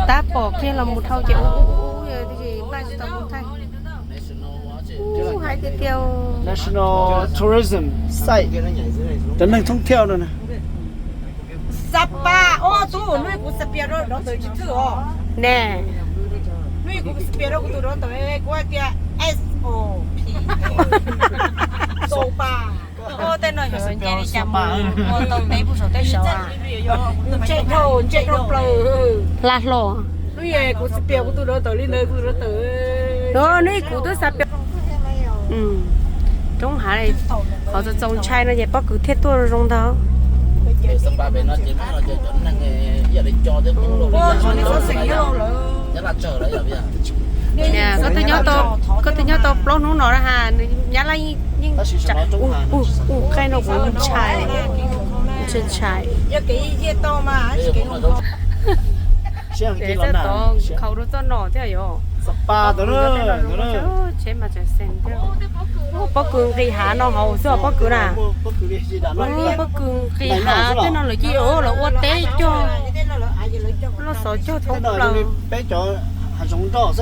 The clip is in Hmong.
Tab pom kiag los mus dhau ces ub ub ub, maj tsis tau mus thaij. Ub, hais tiag tiag. National Tourism Site. Cov neeg thoob thiaj no. Sapa, ub, tub, hnub kuv xav piav rau dov tawm tsis thwj os. Ne. Hnub kuv xav piav rau kuv tus dov tawm, kuv hais tias S O P. Sopa. Ub, tej no yog xav nce li cas mus ua tau ntev puag saum tej saud. Ntshe dhau, ntshe dhau plaws. Hla hlo. Hnub kuv xav piav kuv tus dov tawm li ntawd, kuv tus dov tawm. Hnub kuv twb xav piav. Roob hav, qhov txaus ntshai no ces pob kws thiaj tuaj zoo ntag. Koj twb nyob tau, koj twb nyob tau plaub hnub no na ha, nws nyab laj yeej ua qe no kuv ntshai, ntshai ntshai. Txawj tov khaus rau txoj no thiab yom. Tsheb mas tseem xeem thiab. Pob kws nqis hav no hauv xwb os, pob kws na. Pob kws nqis hav tej no lawv cia los ua teb cog, loj xov cog thoob plaws.